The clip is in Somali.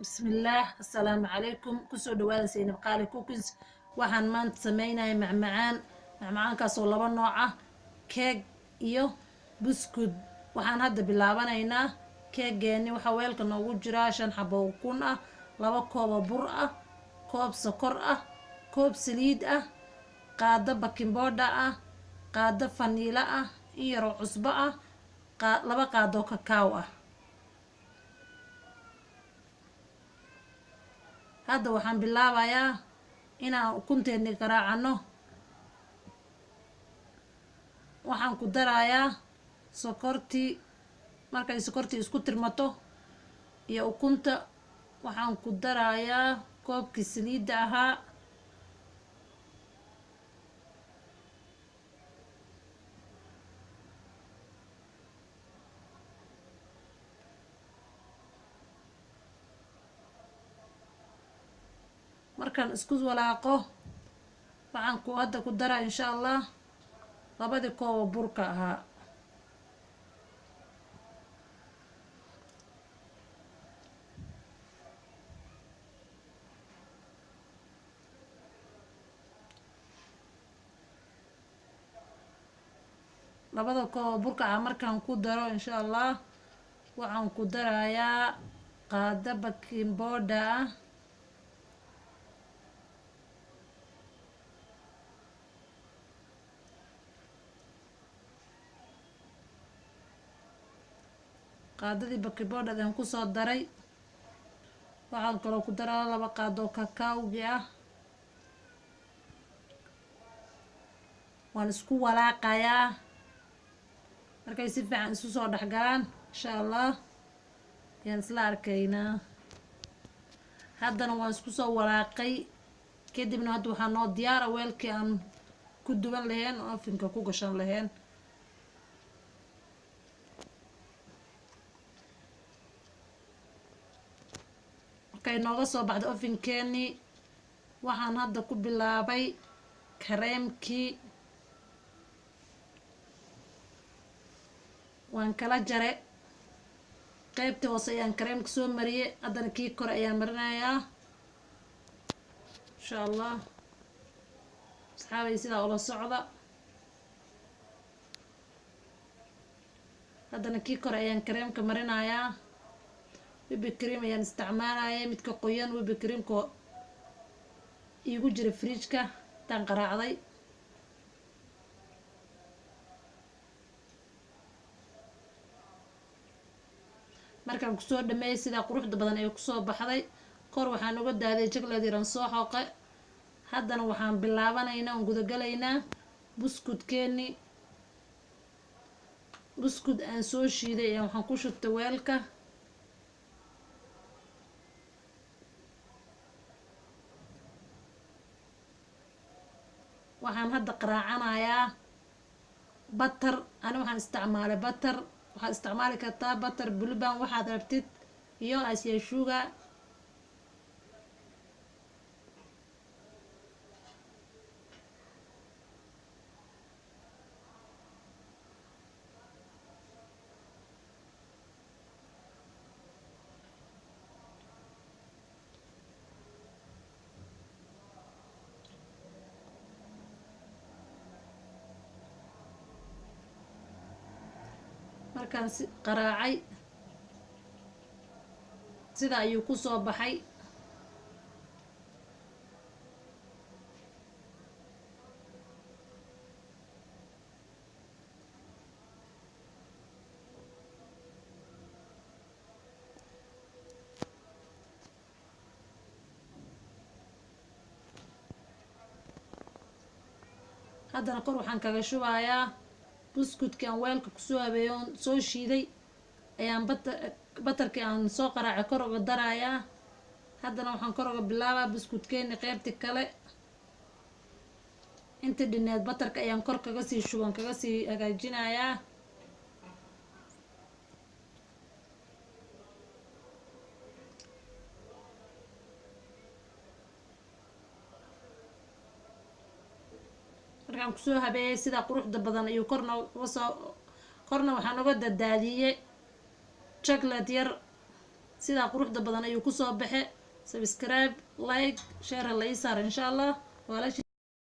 Bismillaah, assalaamu calaykum. Kusoo dhawaada Saynab Qaali Cookings. Waxaan maanta sameynaya macmacaan, macmacaankaasoo laba nooc ah, keeg iyo buskud. Waxaan hadda bilaabanaynaa keegeeni. Waxaa weelka noogu jiraa 5 xabo ukun ah, 2 koob oo bur ah, koob sokor ah, koob saliid ah, qaado baking powder ah, qaado faniila ah, in yaroo cusbo ah, 2 qaado kakaaw ah. Hadda waxaan bilaabayaa inaan ukunteeni garaacano. Waxaan ku darayaa sokortii. Markay sokortii isku tirmato iyo ukunta, waxaan ku darayaa koobkii saliidda ahaa. Markaan isku walaaqo, waxaan ku hadda ku daraa insha Allah labadii koob oo burka ahaa. Labada koob oo burka ah markaan ku daro insha Allah, waxaan ku darayaa qaado baking powder ah, qaadadii baking powder aan kusoo daray. Waxaan kaloo ku daraa 2 qaado kakaawgi ah. Waan isku walaaqayaa. Markay si fiican isu soo dhexgalaan insha Allah ayaan isla arkaynaa. Haddana waan isku soo walaaqay. Kadibna hadda waxaa noo diyaara weelkii aan ku duwan lahayn oo ovenka ku gashan lahayn. Markay nooga soo baxdo ovenkeeni, waxaan hadda ku bilaabay kareemkii. Waan kala jare, qaybtii hoose ayaan kareemka soo mariyey, haddana kii kore ayaan marinayaa insha Allah. Asxaabay, sidaa ula socda. Haddana kii kore ayaan kareemka marinayaa. Whipping cream ayaan isticmaalaya, midka qoyan, whipping creamka iigu jira fridge-ka intaan qaraacday. Markaan kusoo dhameeyay, sidaa quruxda badan ee kusoo baxday. Kor waxaan uga daaday chocolate yaran soo xooqe. Haddana waxaan bilaabanaynaa oon gudagalaynaa buskudkeeni. Buskud aan soo shiiday ayaan waxaan ku shubtay weelka. Waxaan hadda qaraacanayaa butter. Ani waxaan isticmaalay butter, waxaad isticmaali kartaa butter Blue Band, waxaad rabtid, iyo icing sugar. Markaan si qaraacay, sida ayuu kusoo baxay. Haddana kor waxaan kaga shubayaa buskudkii aan weelka kusoo habeeyo oon soo shiiday ayaan butterkii aan soo qaraacay kor uga darayaa. Haddana waxaan kor uga bilaabaa buskudkeeni qeybti kale. Inta dhineed butterka ayaan kor kaga sii shuban, kaga sii hagaajinayaa. Markaan kusoo habeeyay, sidaa quruxda badan ayuu korna uga soo, korna waxaan uga dadaadiyey chocolate yar. Sidaa quruxda badan ayuu kusoo baxe. Subscribe, like, share la ii saar, insha Allah. Walaasha.